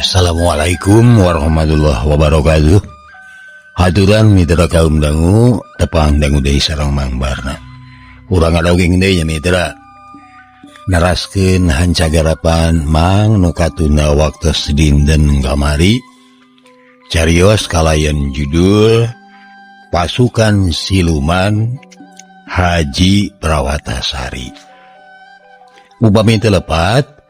Assalamualaikum warahmatullahi wabarakatuh. Haturan mitra kaum dangu tepang dangu deui sareng Mang Barna. Urang ngadogeng deui nya mitra. Neraskeun hancagarapan Mang nu katunda waktos dinten kamari. Carios kalayan judul Pasukan Siluman Haji Prawatasari. Upami teu lepat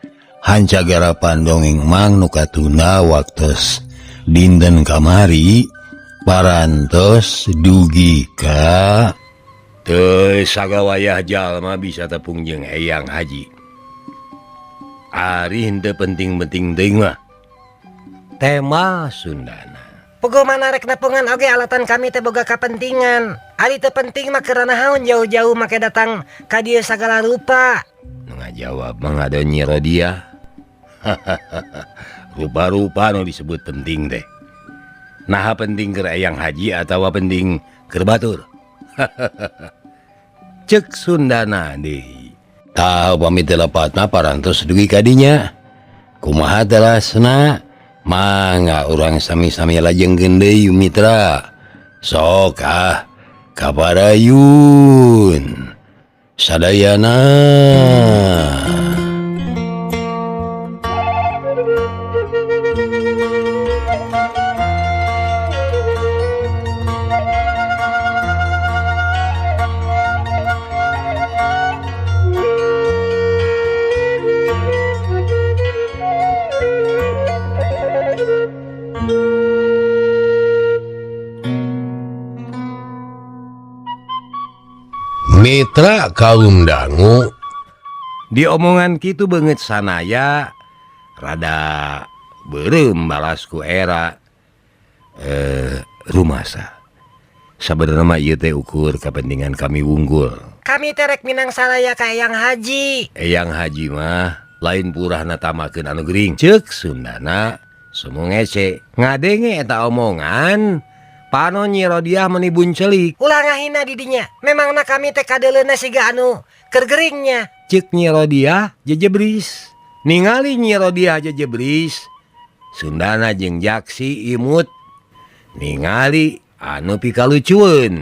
hancagarapan dongeng Mang nu katunda waktos dinten kamari parantos dugi ka teu sagawayah jalma bisa tepung jeung Eyang Haji. Ari henteu penting-penting teuing mah. Tema Sundana. Puguh mana rek nepungan oge alatan kami teh boga kapentingan. Ari teu penting mah keur naon jauh-jauh make datang ka dieu sagala rupa. Nu ngajawab mah ngada Nyi Rodiah. Rupa-rupa nu disebut penting teh. Naha penting keur Eyang Haji atawa penting keur batur. Cek Sundana deui. Tah upami teu lepatna parantos dugi ka dinya. Kumaha telasna? Mangga urang sami-sami lajengkeun deui mitra. Sok ah kaparayun. Sadayana. Mitra kaum dangu diomongan kitu beungeut sanaya rada beureum balas ku era rumasa. Sabenerna mah ieu teh ukur kepentingan kami wunggul. Kami teh rek minang saraya ka Eyang Haji. Eyang Haji mah lain purahna tamakeun anu gering. Ceuk Sundana sumu ngece. Ngadenge eta omongan panon Nyi Rodiah meni buncelik. Ulah ngahina di dinya. Memangna kami teh kadeuleuna siga anu keur geringnya. Ceuk Nyi Rodiah jejebris. Ningali Nyi Rodiah jejebris, Sundana jeung Jaksi imut ningali anu pikalucueun.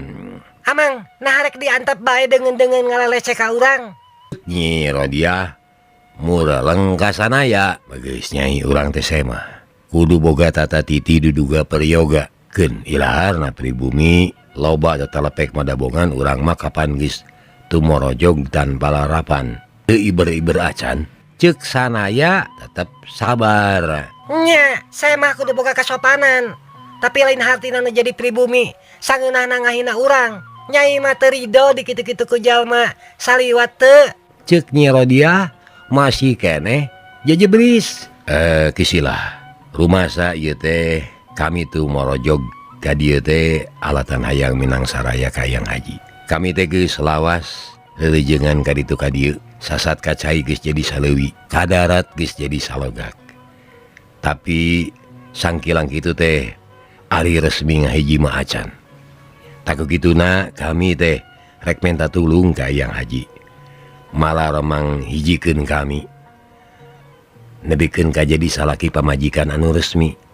Amang, nah rek diantep bae deungeun-deungeun ngalalece ka urang. Nyi Rodiah mureleng ka sanaya. Bageus nyai urang teh semah. Kudu boga tata titi duduga peryoga. Keun ilaharna pribumi loba tatalepek madabongan urang mah kapan geus tumorojog tanpa larapan. Teu iber-iber acan. Ceuk sanaya tetep sabar. Nya, saya mah kudu boga kasopanan. Tapi lain hartina nu jadi pribumi, sangeunahna ngahina urang. Nyai mah teu rido dikitu-kitu ku jalma, saliwat teu. Ceuk Nyi Rodiah masih keneh jejebris. Kisilah rumasa ieu teh kami tuh morojog ka dieu teh alatan hayang minang saraya ka Eyang Haji. Kami teh geus lawas leulejengan ka ditu ka dieu, sasat ka cai geus jadi saleuwi, ka darat geus jadi salogak. Tapi sangkilang kitu teh ari resmi ngahiji mah acan. Tak kituna kami teh rek menta tulung ka Eyang Haji. Malah remang hijikeun kami. Nebikeun ka jadi salaki pamajikan anu resmi.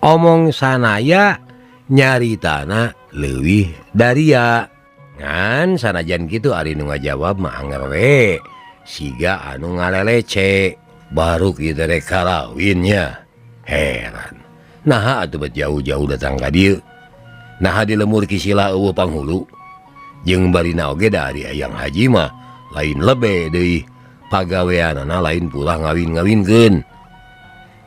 Omong sanaya nyaritana leuwih daria. Ngan sanajan kitu ari nu ngajawab mah anger we. Siga anu ngalelece. Baru kieu teh rek karawinnya. Heran. Naha atuh bet jauh-jauh datang ka dieu. Naha di lemur kisila eueuh panghulu. Jeung barina oge da ari Eyang Haji mah lain lebe deui. Pagaweanana lain pula ngawin-ngawinkeun.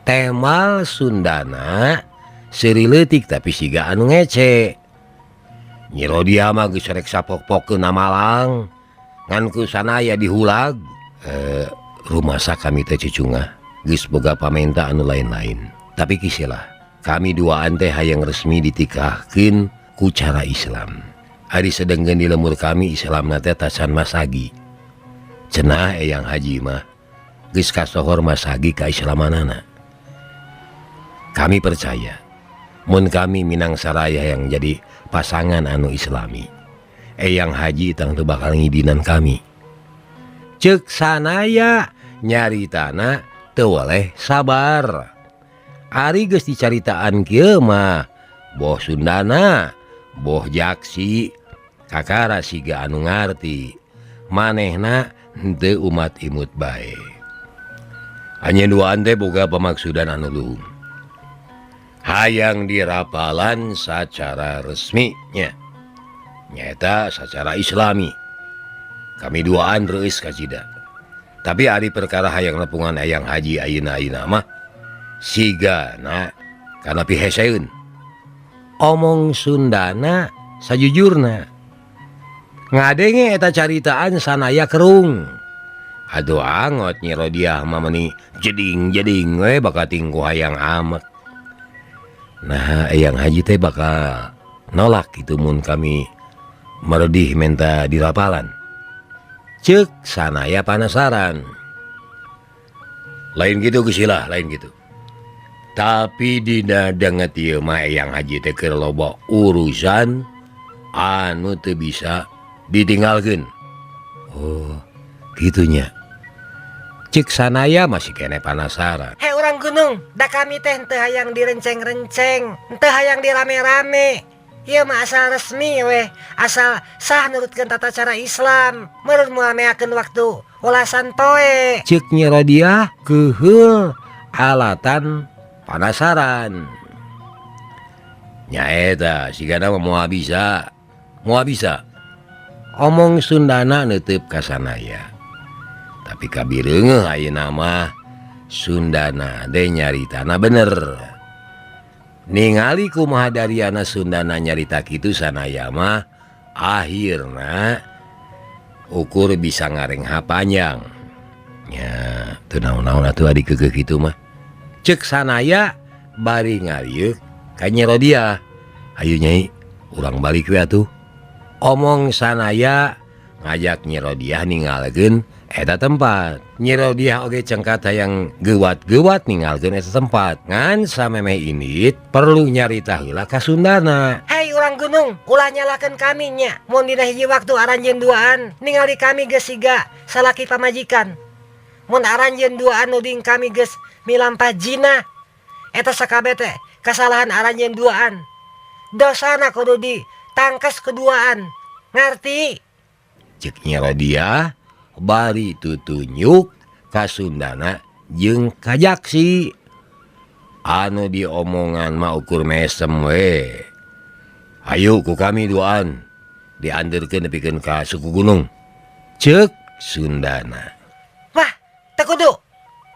Temal Sundana seuri leutik tapi siga anu ngece. Nyi Rodiah mah geus rek sapok-pokeun na Malang. Ngan ku sanaya dihulag. Rumasa kami teh cucungah geus boga pamenta anu lain-lain. Tapi kisilah kami duaan teh hayang resmi ditikahkeun ku cara Islam. Ari sedengkeun di lemur kami Islamna teh tacan masagi. Cenah Eyang Haji mah geus kasohor masagi ka Islamanana. Kami percaya mun kami minang saraya yang jadi pasangan anu Islami, Eyang Haji tangtu bakal ngidinan kami. Ceuk sanaya nyari tanah teu weleh sabar. Ari geus dicaritaan kieu mah boh Sundana boh Jaksi kakara siga anu ngarti manehna henteu umat imut bae. Anjeun duaan teh boga pamaksudan anu luhung. Hayang dirapalan sacara resmi nya. Nyaeta sacara Islami. Kami duaan reueus kacida. Tapi ari perkara hayang nepungan Eyang Haji ayeuna-ayeuna mah sigana kana piheseun. Omong Sundana sajujurna. Ngadenge eta caritaan sanaya kerung. Aduh angot Nyi Rodiah mah meuni jeding-jeding we bakal tingku hayang amek. Nah, Eyang Haji teh bakal nolak kitu mun kami meredih menta dirapalan. Ceuk sanaya panasaran. Lain gitu gesilah, lain gitu. Tapi dina danget ieu mah Eyang Haji teh keur loba urusan anu teu bisa ditinggalkeun. Oh, gitunya. Cik sanaya masih kene panasaran. Hei urang gunung, da kami teh henteu hayang direnceng-renceng, henteu hayang dirame-rame. Ieu mah asal resmi weh, asal sah nurutkeun tata cara Islam, meureun moal meakeun waktu ulasan poe. Ceuk Nyi Rodiah keuheul alatan panasaran. Nyaeta sigana mah moal bisa, moal bisa. Omong Sundana neuteup ka sanaya. Tapi kabireungeuh ayeuna mah Sundana teh nyaritana bener. Ningali kumaha dariana Sundana nyarita kitu sanaya mah akhirna ukur bisa ngarengha panjang. Nya teu naon-naon atuh adi keukeuh kitu mah. Ceuk sanaya bari ngarieuh ka Nyi Rodiah. Hayu Nyai, urang balik we atuh. Omong sanaya ngajak Nyi Rodiah ninggalkeun eta tempat. Nyi Rodiah oge cengkat hayang geuwat-geuwat ninggalkeun eta tempat. Ngan samemeh indit perlu nyarita heula ka Sundana. Hei urang gunung, ulah nyalahkeun kami nya. Mun dina hiji waktu aranjeun duaan ningali kami geus siga salaki pamajikan. Mun aranjeun duaan nuding kami geus milampah zina, eta sakabeh teh kasalahan aranjeun duaan. Dosana kudu ditangkes keduaan. Ngarti? Ceuk Nyi Rodiah bari tutunjuk ka Sundana jeung ka Jaksi. Anu diomongan mah ukur mesem we. Hayu ku kami duaan dianterkeun nepikeun ka suku gunung. Ceuk Sundana. Wah, teu kudu.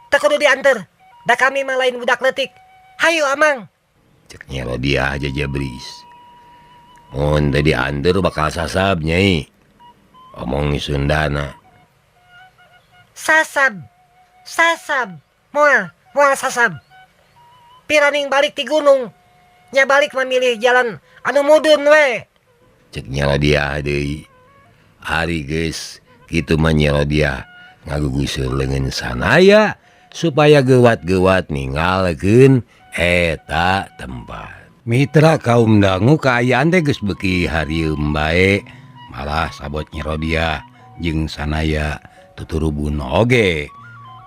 Teu kudu dianter. Da kami mah lain budak leutik. Hayu amang. Ceuk Nyi Rodiah jajabris. Mun teu dianter bakal sasab Nyai. Omong Sundana. Sasab. Sasab. Moal, moal sasab. Piraning balik ti gunung. Nya balik memilih jalan anu mudun we. Ceuk Nyi Rodiah deui. Ari geus kitu mah Nyi Rodiah ngaguguseur leungeun sanaya supaya geuwat-geuwat ninggalkeun eta tempat. Mitra kaum dangu kaayaan teh geus beuki harieum bae. Malah sabot Nyi Rodiah jeung sanaya tuturubun oge.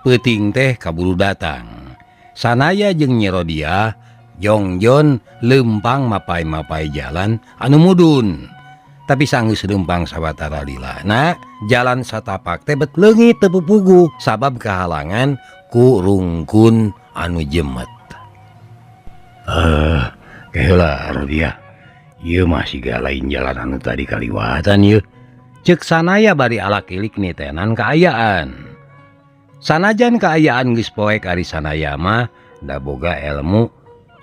Peuting teh kaburu datang. Sanaya jeung Nyi Rodiah jongjon leumpang mapai-mapai jalan anu mudun. Tapi sanggeus leumpang sawatara lilana jalan satapak teh bet leungit teu pupuguh sabab kahalangan ku rungkun anu jemet. Keheula Rodiah. Ieu mah siga lain jalan anu tadi kaliwatan ieu. Ceuk sanaya bari alak-ilik nitenan kaayaan. Sanajan kaayaan geus poek ari sanaya mah da boga ilmu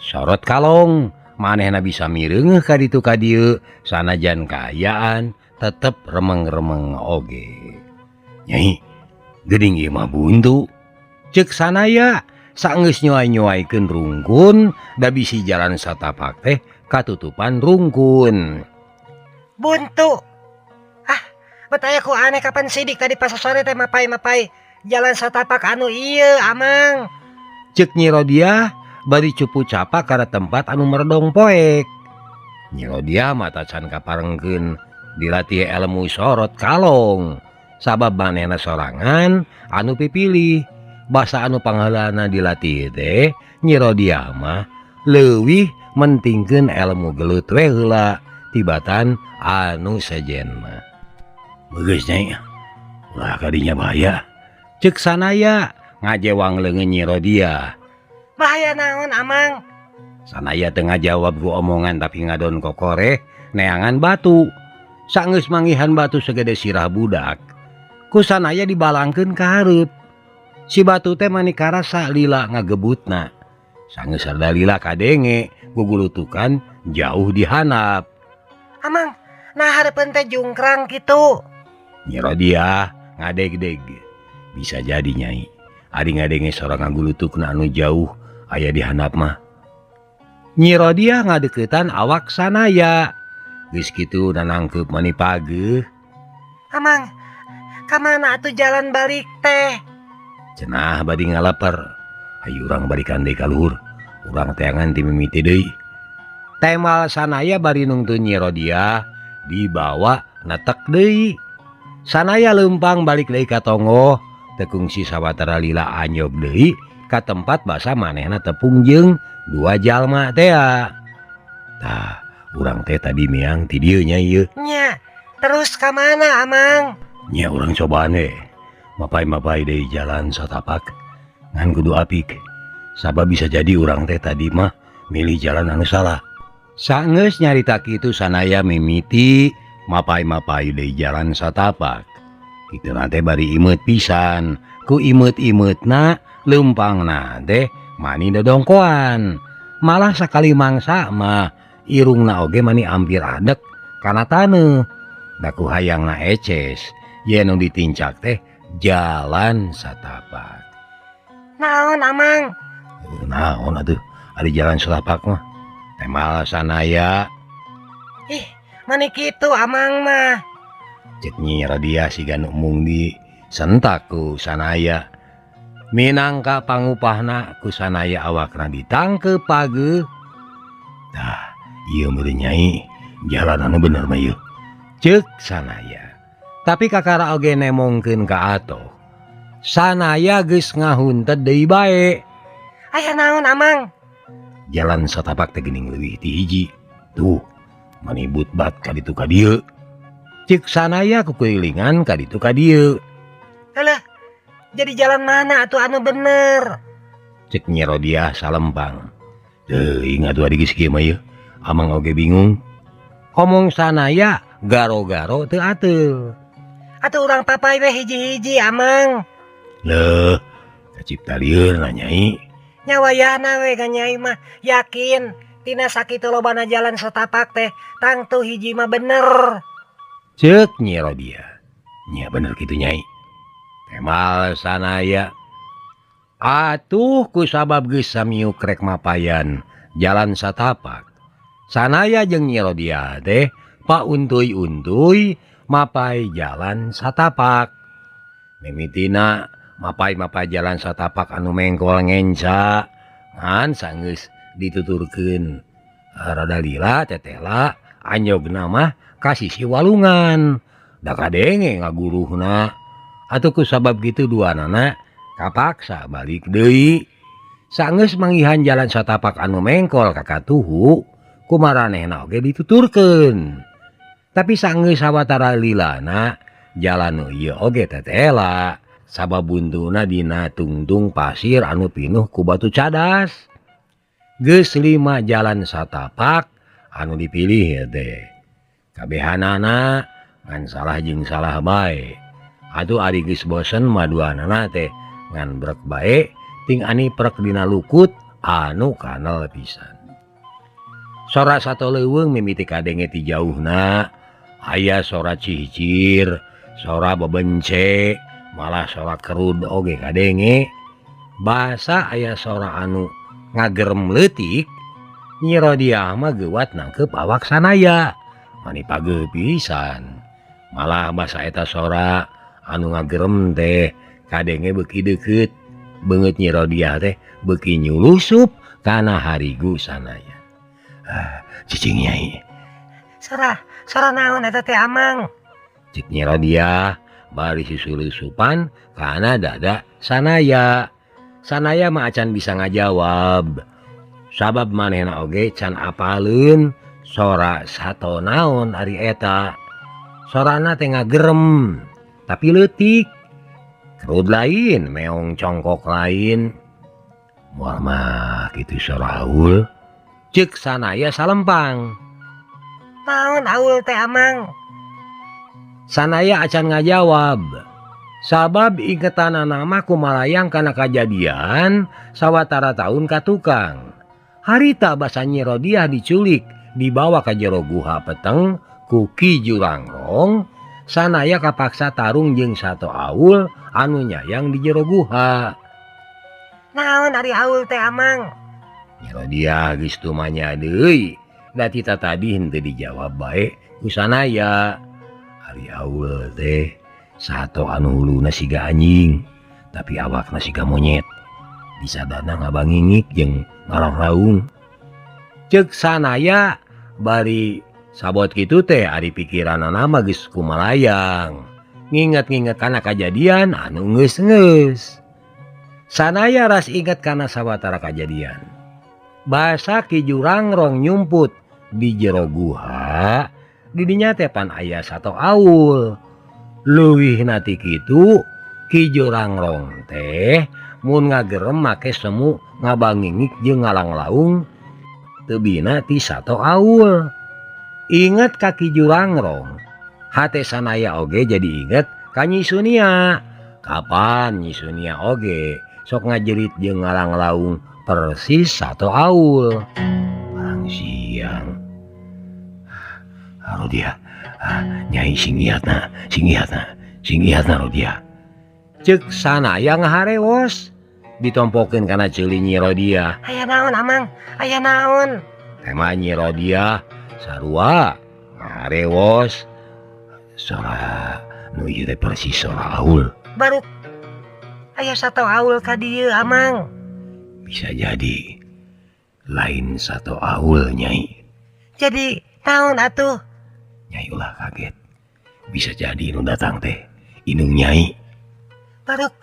sorot kalong. Manehna bisa mireungeuh ka ditu ka dieu sanajan kaayaan tetep remeng-remeng oge. Nyai, geuning ieu mah buntu. Ceuk sanaya sanggeus nyoai-nyoaikeun rungkun da bisi jalan satapak teh katutupan rungkun. Buntu. Ah, bet aya ku aneh kapan sidik tadi pas sore teh mapai-mapai jalan satapak anu ieu amang. Ceuk Nyi Rodiah bari cupu capak kana tempat anu meredong poek. Nyi Rodiah mah tacan kaparengkeun dilatih ilmu sorot kalong. Sabab manehna sorangan anu pipilih. Basa anu pangheulana dilatih teh Nyi Rodiah mah leuwih mentingkeun ilmu gelut we heula tibatan anu sejen mah. Bagus Nyai, ulah kadinya bahaya. Cek Sanaya ngajewang leungeun Nyi Rodiah. Bahaya naon Amang? Sanaya teu ngajawab ku omongan tapi ngadon kokoreh neangan batu. Sanggeus manggihan batu segede sirah budak, ku Sanaya dibalangkeun ka hareup. Si batu teh mani karasa lila ngagebutna. Sanggeus rada lila kadenge gugulutukan jauh di handap. Amang, nah hareupeun teh jungkrang kitu. Nyi Rodiah ngadeg-deg. Bisa jadi Nyai, ari ngadenge sora ngagulutukna anu jauh aya di handap mah. Nyi Rodiah ngadeukeutan awak Sanaya. Geus kitu nanangkeup mani pageuh. Amang, ka mana atuh jalan balik teh? Cenah bari ngalaper. Hayu urang balikan deui ka luhur. Urang teangan ti mimiti deui. Temal Sanaya bari nungtun Nyi Rodiah dibawa netek deui. Sanaya leumpang balik deui ka tonggoh, teu kungsi sawatara lila anjog deui ka tempat basa manehna tepung jeung dua jalma tea. Tah, urang teh tadi miang ti dieu nya ieu. Nya, terus ka mana Amang? Nya urang cobaan we. Mapai-mapai deui jalan satapak ngan kudu apik. Sabab bisa jadi urang teh tadi mah milih jalan anu salah. Sanggeus nyarita kitu Sanaya mimiti mapai-mapai deui jalan satapak. Kitu na teh bari imeut pisan. Ku imeut-imeutna leumpangna teh mani dodongkoan. Malah sakali mangsa mah irungna oge mani ampir adek kana taneuh. Da ku hayangna eces yen nu ditincak teh jalan satapak. Naon Amang? Naon atuh ari jalan satapak mah? Temal Sanaya. Ih, mani kitu Amang mah. Cek Nyi Rodiah siga nu mung disentak ku Sanaya. Minangka pangupahna ku Sanaya awakna ditangkeup pageuh. Tah, ieu meureun Nyai, jalan anu bener mah ieu. Ceuk Sanaya. Tapi kakara oge nemongkeun ka atoh. Sanaya geus ngahunted deui bae. Aya naon Amang? Jalan satapak teh geuning leuwih ti hiji. Tuh, mani butbat ka ditu ka dieu. Ceuk Sanaya kukulilingan ka ditu ka dieu. Alah, jadi jalan mana atuh anu bener? Cek Nyi Rodiah salempang. Teuing atuh ari geus kieu mah ieu. Amang oge bingung. Omong Sanaya garo-garo teu ateul. Atuh urang papai we hiji-hiji Amang. Leuh, kacipta lieur na Nyai. Nya wayahna we Nyai mah yakin tina sakitu lobana jalan setapak teh tangtu hiji mah bener. Ceuk Nyi Rodiah. Nya bener kitu Nyai. Temal Sanaya. Atuh ku sabab geus samiuk rek mapayan jalan satapak. Sanaya jeung Nyi Rodiah teh pauntuy-untuy mapai jalan satapak. Mimitina mapai-mapai jalan satapak anu mengkol ngenca ngan sanggeus dituturkeun rada lila tetela anjogna mah ka sisi walungan. Da kadenge ngaguruhna. Atuh ku sabab kitu duanana kapaksa balik deui. Sanggeus manggihan jalan satapak anu mengkol ka katuhu kumaranehna oge dituturkeun. Tapi sanggeus sawatara lilana jalan nu ieu oge tetela sabab buntuna dina tungtung pasir anu pinuh ku batu cadas. Geus 5 jalan satapak anu dipilih teh. Kabehanana ngan salah jeung salah bae. Atuh ari geus bosen mah duanana teh ngan brek bae ting ani prek dina lukut anu kanal pisan. Sora sato leuweung mimiti kadenge ti jauhna. Aya sora cicir, sora bebence, malah sora kerud oge kadenge. Basa aya sora anu ngagerem leutik. Nyi Rodiah mah geuwat nangkeup awak Sanaya. Mani pageuh pisan. Malah basa eta sora anu ngagerem teh kadenge beuki deukeut. Beungeut Nyi Rodiah teh beuki nyulusup kana harigu Sanaya. Ah, cicing Nyai. Sora naon eta teh Amang? Cek Nyi Rodiah bari susulusupan kana dada Sanaya. Sanaya mah acan bisa ngajawab. Sabab manehna oge can apaleun sora sato naon ari eta. Sorana teh ngagerem tapi leutik. Kerud lain, meong congkok lain. Moal mah kitu sora aul. Ceuk Sanaya salempang. Naon aul teh Amang? Sanaya acan ngajawab. Sabab ingetanana mah kumalayang kana kajadian sawatara taun ka tukang. Harita basa Nyi Rodiah diculik dibawa ka jero guha peteng ku Ki Jurangrong, Sanaya kapaksa tarung jeung sato aul anu nyayang di jero guha. Naon ari aul teh Amang? Nyi Rodiah geus tumanya deui, da tita tadi henteu dijawab bae ku Sanaya. Ari aul teh sato anu huluna siga anjing, tapi awakna siga monyet. Disadana ngabangingik jeung ngarang-raung. Ceuk Sanaya bari sabot kitu teh ari pikiranana mah geus kumalayang. Nginget-nginget kana kajadian anu geus-geus. Sanaya ras inget kana sawatara kajadian. Basa Ki Jurangrong nyumput di jero guha, didinya teh pan aya sato aul. Leuwihna ti kitu, Ki Jurangrong teh mun ngagerem make semu ngabangingik jeung ngalanglaung tebina ti sato aul. Inget ka Ki Jurangrong, hate Sanaya oge jadi inget ka Nyi Sunia. Kapan Nyi Sunia oge sok ngajerit jeung ngalanglaung persis sato aul. Barang siang. Rodia, Nyai sing iatna, sing iatna, sing iatna Rodia. Ceuk Sanaya ngaharewos ditompokeun kana ceuli Nyi Rodia. Aya naon Amang? Aya naon? Tema Nyi Rodia sarua ngaharewos. Sora nu ieu teh persis sora aul. Baru aya sato aul ka dieu Amang. Bisa jadi lain sato aul Nyai. Jadi naon atuh? Nyai ulah kaget. Bisa jadi nu datang teh indung Nyai. Baruk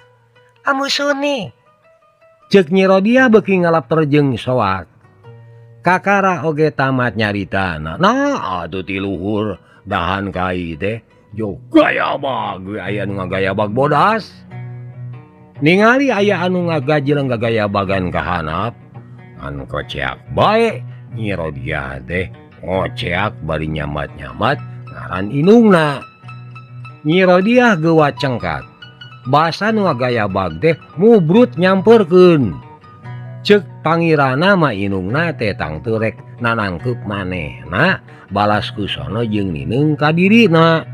Ambu Suni. Ceuk Nyi Rodiah beuki ngalap jeung soak. Kakara oge tamat nyaritana. Nah atuh ti luhur dahan kai teh jog gayabag aya nu ngagayabag bodas. Ningali aya anu ngagajeleng gagayabagan ka hanap, anu koceak bae Nyi Rodiah teh ngoceak bari nyamat-nyamat ngaran indungna. Nyi Rodiah geuwat cengkat. Basa nu ngagayabag teh mubrut nyamperkeun. Ceuk pangirana mah indungna teh tangtu rek nanangkeup manehna balas kusono jeung nineung ka dirina.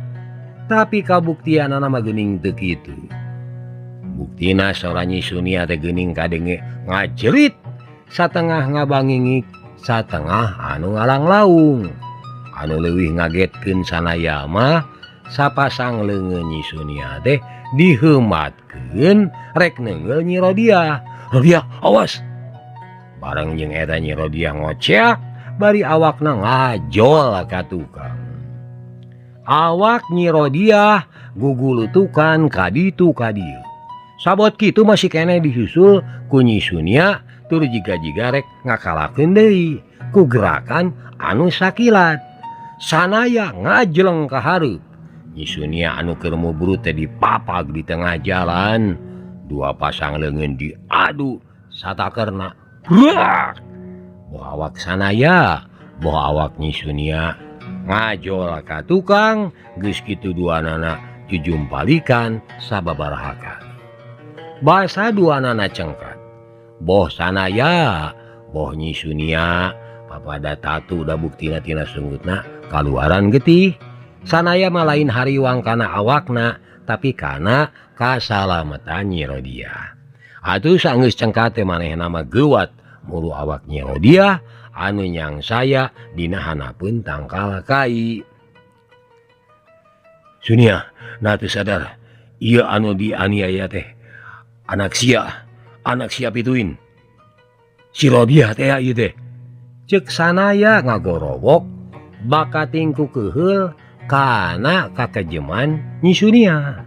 Tapi kabuktianana mah geuning teu kitu. Buktina sora Nyi Sunia teh geuning kadenge ngajerit satengah ngabangingik satengah anu ngalanglaung. Anu leuwih ngagetkeun Sanaya mah sapasang leungeun Nyi Sunia teh diheumatkeun rek neunggeul Nyi Rodiah. Rodiah, awas! Bareng jeung eta Nyi Rodiah ngoceak bari awakna ngajol ka tukang. Awak Nyi Rodiah gugulutukan ka ditu ka dieu. Sabot kitu masih keneh disusul ku Nyi Sunia tur jiga-jiga rek ngakalakeun deui ku gerakan anu sakilat. Sanaya ngajeleng ka hareup. Nyi Sunia anu keur mubrut teh dipapag di tengah jalan. Dua pasang leungeun diadu satakerna. Brak! Boh awak Sanaya, boh awak Nyi Sunia ngajol ka tukang, geus kitu duanana jujumpalikan sababaraha kali. Basa duanana cengkat. Boh Sanaya, boh Nyi Sunia, papada tatu da buktina tina sunggutna kaluaran getih. Sanaya mah lain hariwang kana awakna, tapi kana kasalametan Nyi Rodiah. Atuh sanggeus cengkat teh manehna mah geuwat muru awak Nyi Rodiah anu nyangsaya dina hanapeun tangkal kai. Sunia, nah teu sadar ieu anu dianiaya teh anak sia pituin. Si Rodiah teh ieu teh. Ceuk Sanaya ngagorowok bakating ku keuheul kana kakejeman Nyi Sunia.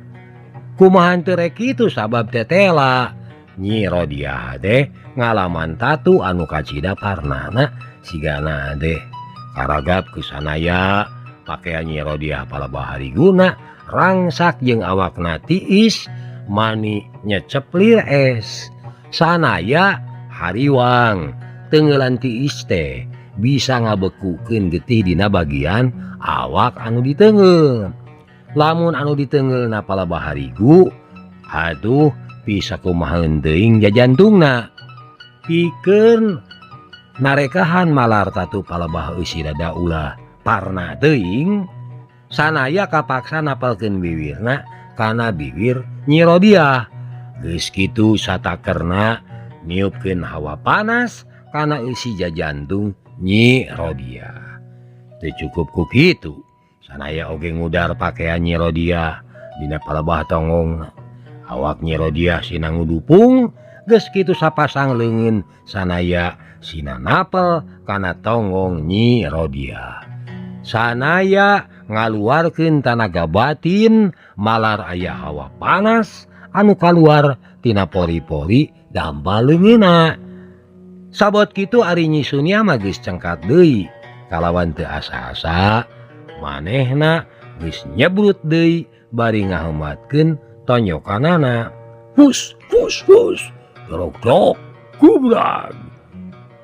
Kumaha teu rek kitu sabab tetela. Nyi Rodiah teh ngalaman tatu anu kacida parnana sigana teh karagap ku Sanaya pakaian Nyi Rodiah palebah hariguna rangsak jeung awakna tiis mani nyeceplir es. Sanaya hariwang tenggelan tiis teh bisa ngabekukeun getih dina bagian awak anu ditenggel. Lamun anu ditenggelna palebah harigu, aduh bisa kumaha teuing jajantungna. Pikeun narekahan malar tatu palebah eusi dada ulah parna teuing, Sanaya kapaksa napelkeun biwirna kana biwir Nyi Rodiah. Geus kitu satakerna niupkeun hawa panas kana eusi jajantung Nyi Rodiah. Teu cukup ku kitu, Sanaya oge ngudar pakaian Nyi Rodiah dina palebah tonggongna. Awak Nyi Rodiah sina ngudupung, geus kitu sapasang leungeun Sanaya sina napel kana tonggong Nyi Rodiah. Sanaya ngaluarkeun tanaga batin malar aya hawa panas anu kaluar tina pori-pori dampal leungeunna. Sabot kitu ari Nyi Sunia mah geus cengkat deui kalawan teu asa-asa manehna geus nyebrut deui bari ngaheumatkeun tonyokanana. Hus hus hus grok-grok gubrag.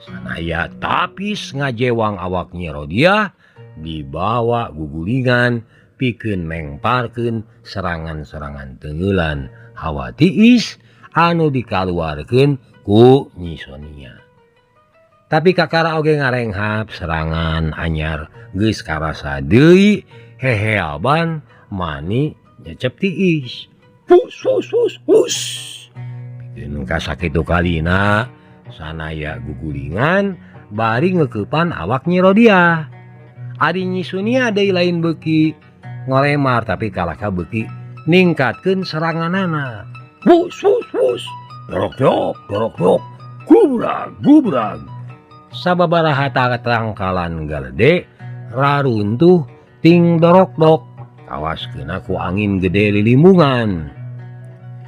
Sanaya tapis ngajewang awak Nyi Rodiah dibawa gugulingan pikeun mengparkeun serangan-serangan tenggelan hawa tiis anu dikaluarkeun ku Nyi Sonia. Tapi kakara oge ngarenghap serangan anyar geus karasa deui heheaban mani nyecep tiis. Hus hus hus hus. Pikeun kasakitu kalina Sanaya gugulingan bari ngeukepan awak Nyi Rodiah. Ari Nyi Sunia deui lain beuki ngolemar tapi kalahka beuki ningkatkeun seranganana. Hus hus hus. Dorok-dorok dorok-dorok gubrag gubrag. Sababaraha tangkalan galede raruntuh ting dorok-dok kawas keuna ku angin gede lilimbungan.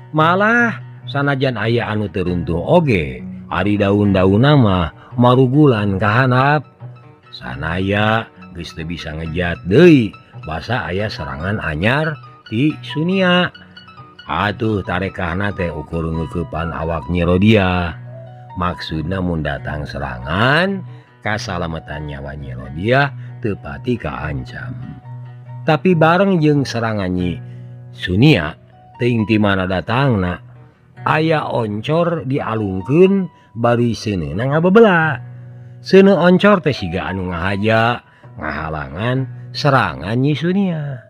Malah sanajan aya anu teu runtuh oge, ari daun-daunna mah marugulan ka handap. Sanaya geus teu bisa ngejat deui basa aya serangan anyar ti Sunia. Atuh tarekahna teh ukur ngeukepan awak Nyi Rodiah. Maksudna mun datang serangan kasalametan nyawa Nyi Rodiah teu pati kaancam. Tapi bareng jeung serangan Nyi Sunia teuing ti mana datangna aya oncor dialungkeun bari seuneuna ngabebela. Seuneu oncor teh siga anu ngahaja ngahalangan serangan Nyi Sunia.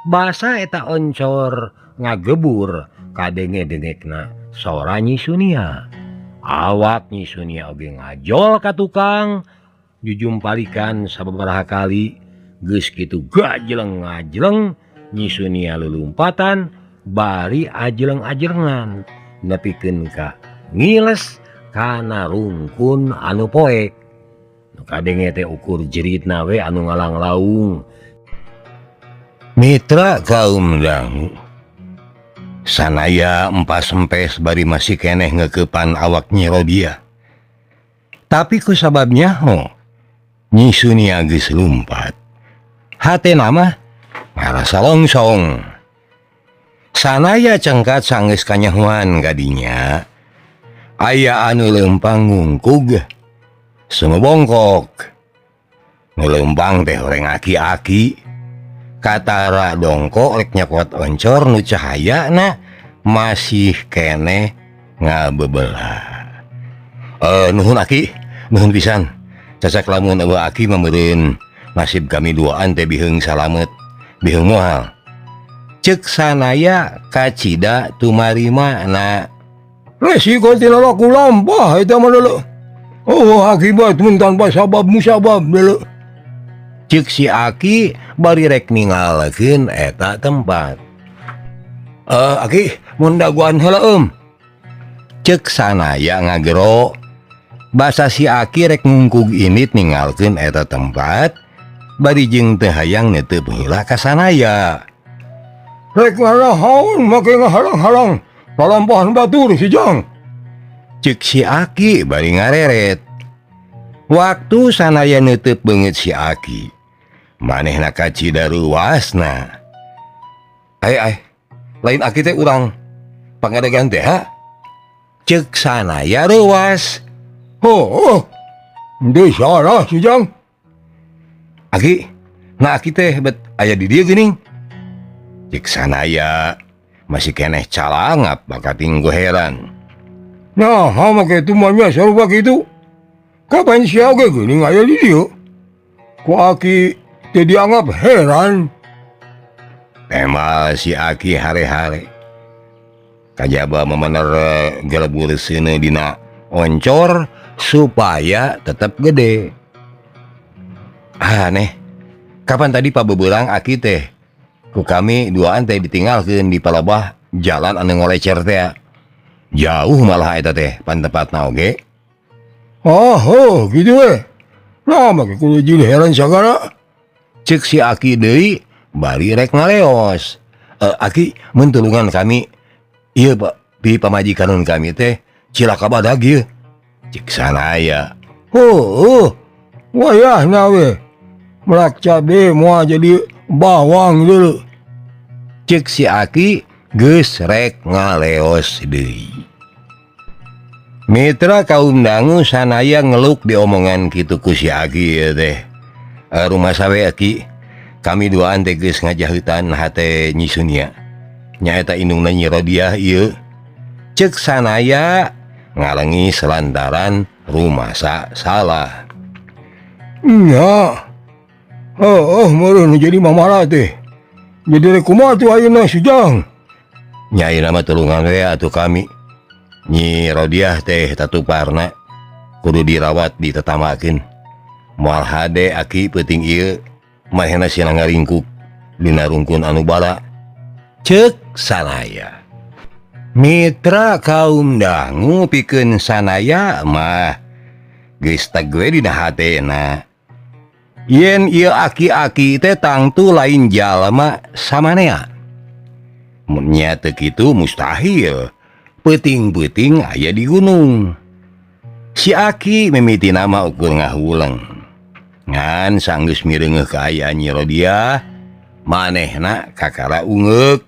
Basa eta oncor ngagebur kadenge-dengekna sora Nyi Sunia. Awak Nyi Sunia oge ngajol ka tukang jujumpalikan sababaraha kali. Geus kitu gajleng-ngajleng Nyi Sunia lulumpatan bari ajleng-ajlengan nepikeun ka ngiles kana rungkun anu poek. Nu kadenge teh ukur jeritna we anu ngalanglaung. Mitra kaum dangu, Sanaya empas-empes bari masih keneh ngeukepan awak Nyi Rodiah. Tapi ku sabab nyaho Nyi Sunia geus lumpat. Hatena mah ngarasa longsong. Sanaya cengkat sanggeus kanyahoan kadinya aya anu leumpang ngungkug sumebongkok. Nu leumpang teh horeng aki-aki. Katara dongkok rek nyokot oncor nu cahayana masih keneh ngabebelah. Nuhun aki, nuhun pisan. Cacak lamun eueuh aki mah meureun nasib kami duaan teh biheung salamet, biheung moal. Ceuk Sanaya kacida tumarima na. Resiko tilalaku lampah eta mah leuleuk. Oh akibat mun tanpa sabab musabab leuleuk. Ceuk si aki bari rek ninggalkeun eta tempat. Aki mun dagoan heula eum. Ceuk Sanaya ngagero. Basa si aki rek ngungkug init ninggalkeun eta tempat bari jeung teu hayang neuteub heula ka Sanaya. Rek ngarahaun make ngahalang-halang lalampahan batur si Jang. Cek si Aki bari ngareret. Waktu sanaya neuteub beungeut si Aki, manehna kacida reuwasna. Ai ai, lain Aki teh urang pangadegan teh ha? Cek sanaya reuwas. Oh, oh, salah si Jang. Aki, nah Aki teh bet aya di dieu geuning. Cek sanaya masih keneh calangap bakating gue heran. Nah, hama kitu mah nya sarua kitu. Kapan sia oge geuning aya di dieu? Ku Aki teu dianggap heran. Tema si Aki hare-hare. Kajaba memener gelebur seuneu dina oncor supaya tetap gede. Aneh. Kapan tadi pabeberang Aki teh? Ku kami duaan teh ditinggalkeun di palebah jalan anu ngolecer teh. Jauh malah eta teh pan tempatna oge. Oh, oh gitu we. Nah, make kudu jadi heran sagala. Cek si Aki deui bari rek ngaleos. Aki mun tulungan kami ieu Pak pi pamajikan kami teh cilaka badag ieu. Cek sanaya. Oh, oh. Wayahna we. Melak cabe moal jadi bawang dulu. Cek si Aki geus rek ngaleos deui. Mitra kaum dangu sanaya ngeluk di omongan kitu ku si Aki ieu teh. Rumah sawe Aki, kami duaan teh geus ngajahutan hate Nyi Sunia. Nyaeta indungna Nyi Rodiah ieu. Cek sanaya ngalengis lantaran rumasa salah. Nya. Oh, oh meureun jadi mamara teh. Jadi rek kumaha tuh ayeuna si Jang? Nya ayeuna mah tulungan we atuh kami. Nyi Rodiah teh tatuparna kudu dirawat ditetamakeun. Moal hade Aki peuting ieu manehna sina ngaringkuk dina rungkun anu bara. Cek sanaya. Mitra kaum dangu pikeun sanaya mah geus teg we dina hatena. Yen ieu aki-aki teh tangtu lain jalma samanea. Mun nya teu kitu mustahil. Peuting-peuting aya di gunung. Si Aki mimiti nama ukur ngahuleng. Ngan sanggeus mireungeuh kaayaan Nyi Rodiah, manehna kakara ungeuk.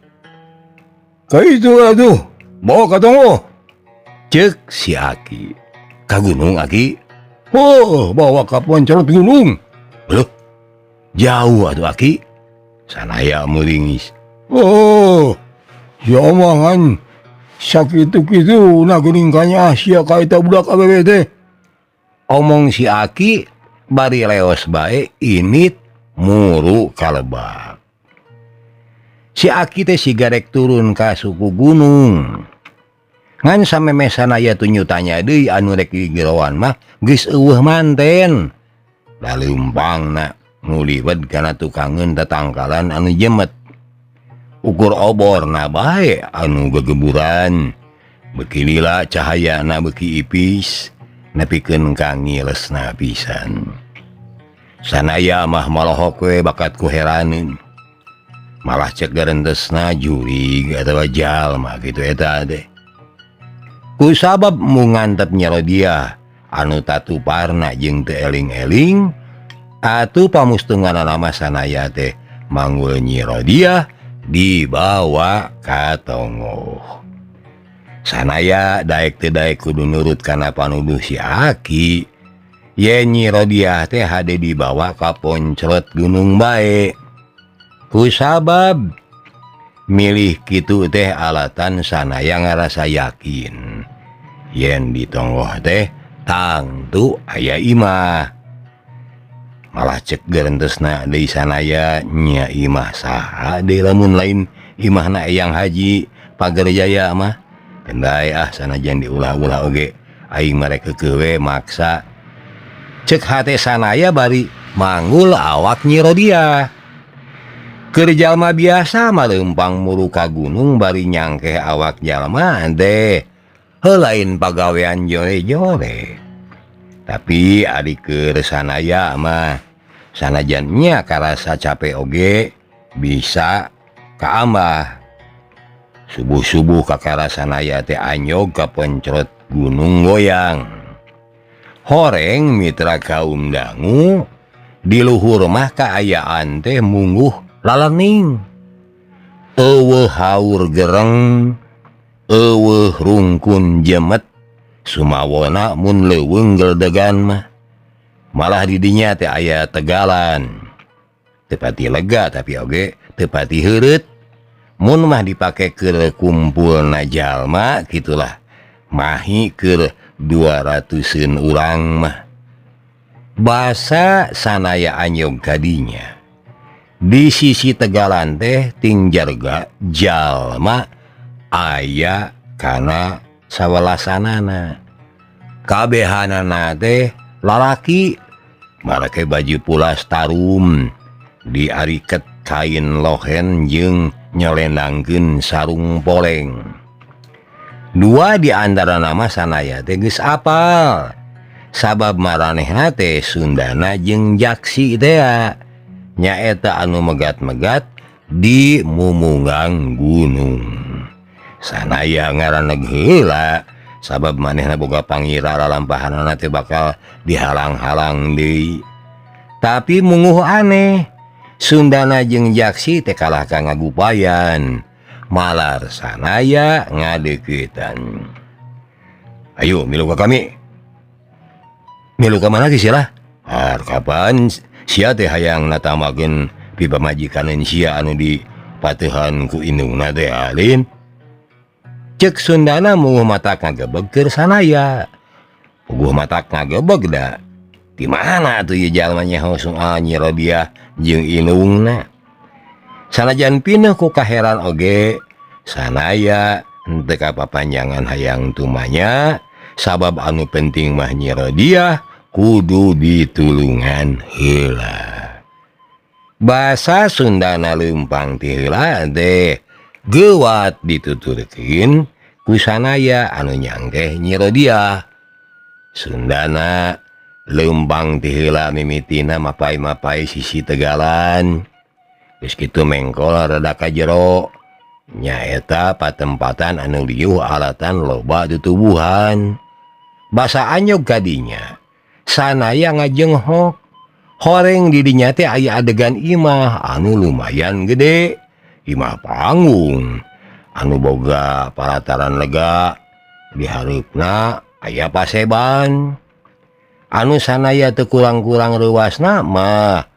Ka itu atuh, bawa ka tonggoh. Cek si Aki. Ka gunung Aki? Oh, bawa ka poncorot gunung. Loh, jauh atuh Aki. Sanaya meuringis. Oh, ya omongan sakitu-kitu na geuning kanya sia ka eta budak awewe teh. Omong si Aki bari leos bae init muru kalebak. Si Aki teh siga rek turun ka suku gunung. Ngan samemeh sanaya tunyutanya deui anu rek digeroan mah geus eueuh manten. Laleumpangna nguliwet kana tukangeun tatangkalan anu jemet. Ukur oborna bae anu gegeburan. Beuki lila cahayana beuki ipis nepikeun ka ngilesna pisan. Sanaya mah molohok we bakat ku heraneun. Malah cek garentesna jurig atawa jalma kitu eta teh. Ku sabab mungantep Nyi Rodiah anu tatuparna jeung teu eling-eling atuh pamustunganana mah sanaya teh manggul Nyi Rodiah dibawa ka tonggoh. Sanaya daek teu daek kudu nurut kana panuduh si Aki. Yen Nyi Rodiah teh hade dibawa ka poncrot gunung bae. Ku sabab milih kitu teh alatan sanaya ngarasa yakin yen di tonggoh teh tangtu aya imah. Malah cek gerentesna deui sanaya nya imah saha deui lamun lain imahna Eyang Haji Pagerjaya mah. Kendai ah sanajan diulah-ulah oge aing mah rek keukeuh we maksa. Cek hate sanaya bari manggul awak Nyi Rodiah. Keur jalma biasa mah leumpang muru ka gunung bari nyangkeh awak jalma teh heuh lain pagawean jore-jore. Tapi ari keur sanaya mah sanajan nya karasa capek oge bisa kaambah. Subuh-subuh kakara sanaya teh anyog ka poncrot Gunung Goyang. Horeng mitra kaum dangu di luhur mah kaayaan teh mungguh lalening. Eueuh haur gereng, eueuh rungkun jemet, sumawona mun leuweung geledegan mah. Malah di dinya teh aya tegalan. Teu pati lega tapi oge teu pati heureut. Mun mah dipake keur kumpulna jalma kitulah. Mahi keur 200-eun urang mah. Basa sanaya anyog kadinya. Di sisi tegalan teh ting jarga jalma aya kana sawelasanana. Kabehanana teh lalaki marake baju pulas tarum diariket kain lohen jeung nyelendangkeun sarung poleng. Dua di antara nama sanaya teh geus apal. Sabab maranehna teh Sundana jeung Jaksi tea. Nyaeta anu megat-megat di mumungang gunung. Sanaya ngaraneg heula sabab manehna boga pangira lalampahanana teh bakal dihalang-halang deui. Tapi munguh aneh, Sundana jeung Jaksi teh kalah ka ngagupayan. Malar sanaya ngadeuketan. Ayo milu ka kami. Milu ka mana ge sia? Har kapan sia teh hayang natamakeun pipamajikaneun sia anu dipateuhan ku indungna teh alin. Cek Sundana munguh matak ngagebeg keur sanaya. Puguh matak ngagebeg da. Di mana atuh ieu jalma nyaho soal Nyi Rodiah jeung indungna? Sanajan pinuh ku kaheran oge, sanaya henteu kapapanjangan hayang tumanya sabab anu penting mah Nyi Rodiah kudu ditulungan heula. Basa Sundana leumpang ti heula teh geuwat dituturkeun ku sanaya anu nyangkeh Nyi Rodiah. Sundana leumpang ti heula mimitina mapai-mapai sisi tegalan. Geus kitu mengkol rada ka jero. Nyaeta patempatan anu liuh alatan loba tutubuhan. Basa anyog kadinya. Sanaya ngajenghok. Horeng di dinya teh aya adegan imah anu lumayan gede. Imah panggung anu boga palataran lega. Di hareupna aya paseban. Anu sanaya teu kurang-kurang reuasna mah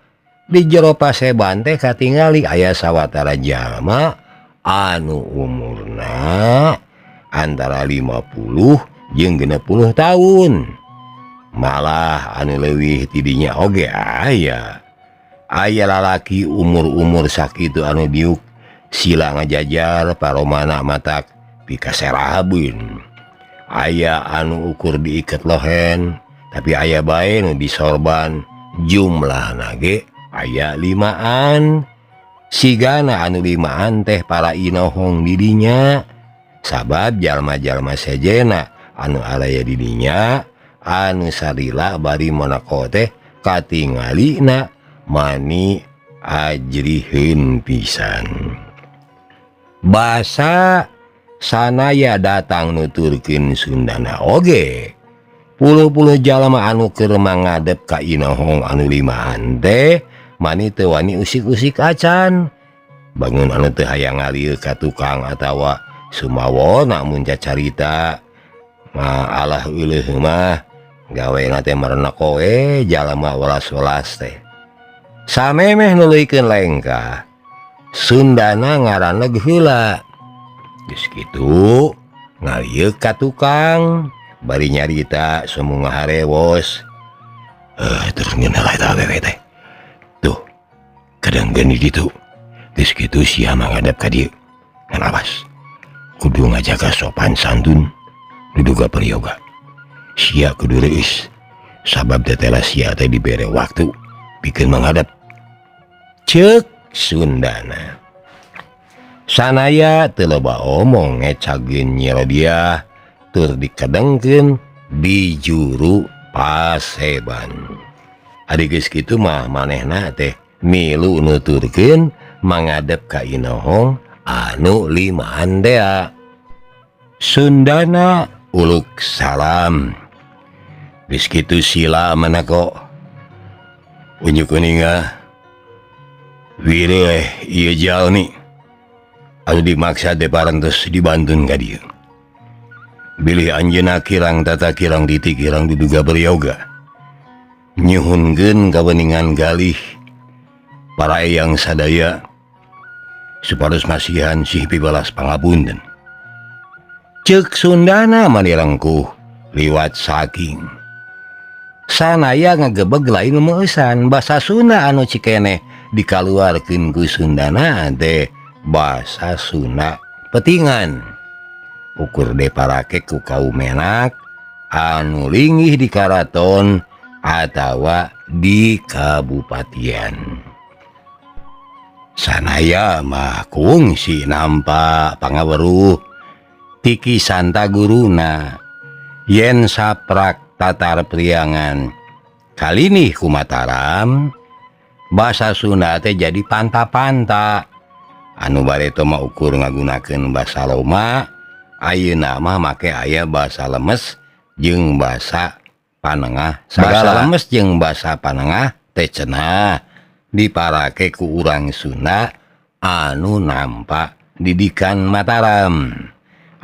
di jero paseban teh katingali aya sawatara jalma anu umurna antara 50 jeung 60 tahun. Malah anu leuwih tidinya oge aya. Aya lalaki umur-umur sakitu anu diuk sila ngajajar paromana matak pikaserabeun. Aya anu ukur diiket lohen tapi aya bae nu disorban jumlahna ge aya 5an. Sigana anu 5an teh para inohong didinya sabab jalma-jalma sejena anu araya didinya anu salila bari monako teh katingalina mani ajriheun pisan. Basa sanaya datang nuturkeun Sundana oge. Puluh-puluh jalma anu keur mangadep ka inohong anu 5an teh mani teu wani usik-usik acan. Bangun anu teu hayang ngalieu ka tukang atawa sumawona mun cacarita. Ma alah euleuh mah gawena teh merenek we jalma welas-welas teh. Samemeh nuluykeun lengkah Sundana ngaraneg heula. Geus kitu ngalieu ka tukang bari nyarita sumung harewos. Terus ngeunah eta awewe teh. Tuh, kadang geni ditu. Geus kitu sia mangadep ka dieu. Ngan awas. Kudu ngajaga sopan santun duduga peryoga. Sia kudu reuis. Sabab tetela sia teh dibere waktu pikeun manghadap. Ceuk Sundana. Sanaya teu loba omong ngecageun Nyi Rodiah tur dikedengkeun di juru paseban. Ari geus kitu mah manehna teh milu nuturkeun mangadep ka inohong anu 5an tea. Sundana Uluk salam. Geus kitu sila mana kok unjuk kuninga wireh ieu jalmi anu dimaksa teh parantos dibantun ka dieu. Bilih anjeunna kirang tata kirang titi kirang diduga beryoga. Nyuhunkeun kaweningan galih para eyang sadaya supados masihan sih pibalas pangapunten. Ceuk Sundana manirengkuh liwat saking. Sanaya ngagebeg lain meusan basa Sunda anu cikeneh dikaluarkeun ku Sundana teh basa Sunda petingan. Ukur diparake ku kaum menak anu linggih di karaton atawa di kabupatian. Sanaya mah kungsi nampak pangaweruh tiki santa guruna yen saprak tatar priangan kalinih ku Mataram basa Sunda teh jadi panta-panta anu bareto mah ukur ngagunakeun basa Roma ayeuna mah make aya basa lemes jeung basa panengah sagala. Basa lemes jeung basa panengah teh cenah diparake ku urang Sunda anu nampak didikan Mataram.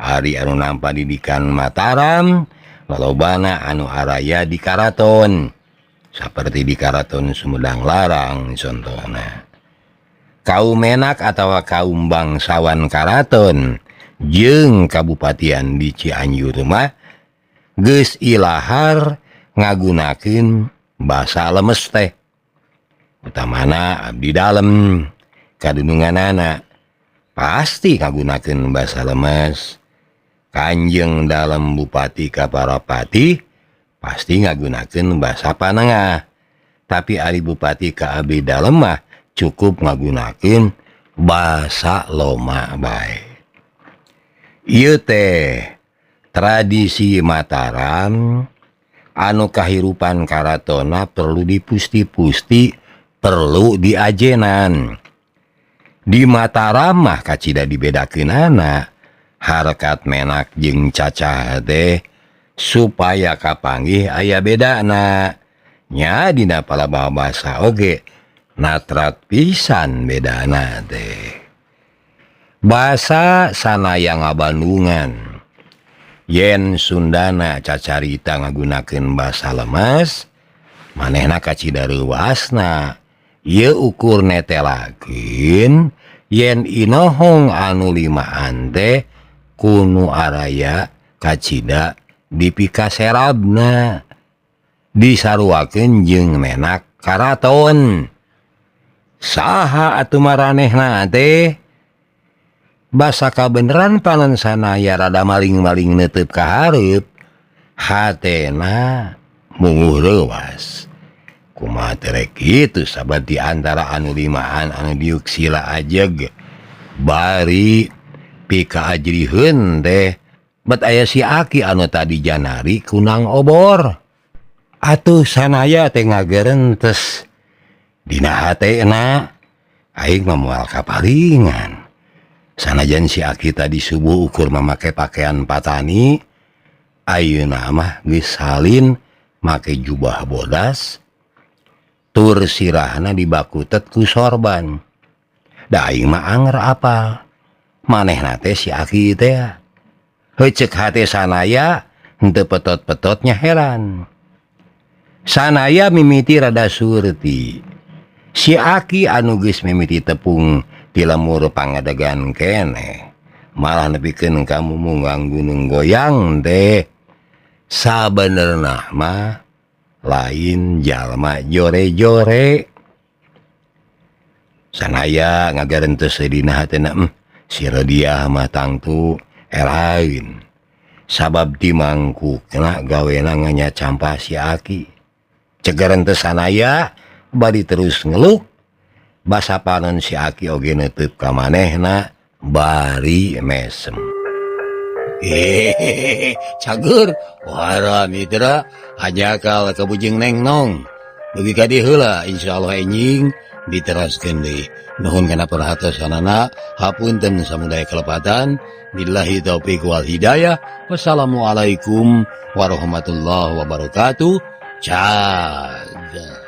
Ari anu nampak didikan Mataram lolobana anu araya di karaton saperti di karaton Sumedang Larang contohna. Kaum menak atawa kaum bangsawan karaton jeung kabupatian di Cianjur mah geus ilahar ngagunakeun basa lemes teh. Utamana abdi dalem kadununganana pasti ngagunakeun basa lemes. Kanjeng dalem bupati ka parapati pasti ngagunakeun basa panengah. Tapi ari bupati ka abdi dalem mah cukup ngagunakeun basa Loma bae. Ieu teh tradisi Mataram anu kahirupan karatona perlu dipusti-pusti, perlu diajenan. Di Mataram mah kacida dibedakeunana harkat menak jeung cacah teh supaya kapanggih aya bedana. Nya dina palebah basa oge natrat pisan bedana teh. Basa sanaya ngabandungan yen Sundana cacarita ngagunakeun basa lemes manehna kacida reuasna. Ieu ukur netelakeun yen inohong anu limaan teh kunu araya kacida dipikaserabna disaruakeun jeung menak karaton. Saha atuh maranehna teh? Basa kabeneran panon sanaya rada maling-maling neuteub ka hareup hatena munguh reuas. Kumaha teh rek kitu sabab di antara anu limaan anu diuk sila ajeg bari pika ajriheun teh bet aya si aki anu tadi janari kunang obor. Atuh sanaya teh ngagerentes dina hatena aing mah moal kapalingan. Sanajan si aki tadi subuh ukur mamake pakaian patani ayeuna mah geus salin make jubah bodas tur sirahna dibakutet ku sorban. Da aing mah anger apal manehna teh si aki teh. Heuh ceuk hate sanaya henteu petot-petotnya heran. Sanaya mimiti rada surti. Si aki anu geus mimiti tepung ti lemur pangadegan keneh malah nepikeun ka mumunggang gunung goyang teh sabenerna mah lain jalma jore-jore. Sanaya ngagarentes dina hatena si Rodiah mah tangtu eraeun sabab di mangkukna gawena nganya campah si aki. Cegarentes sanaya bari terus ngeluk basa panon si aki oge neuteub ka manehna bari mesem. Hehehe, cager wara mitra ajakal ka bujeng neng nong. Dugi ka dieu heula insyaallah enjing Diteraskeun deui. Nuhun kana perhatosanana, hapunten samudaya kelepatan. Billahi taufik wal hidayah. Wassalamualaikum warahmatullahi wabarakatuh. Cag.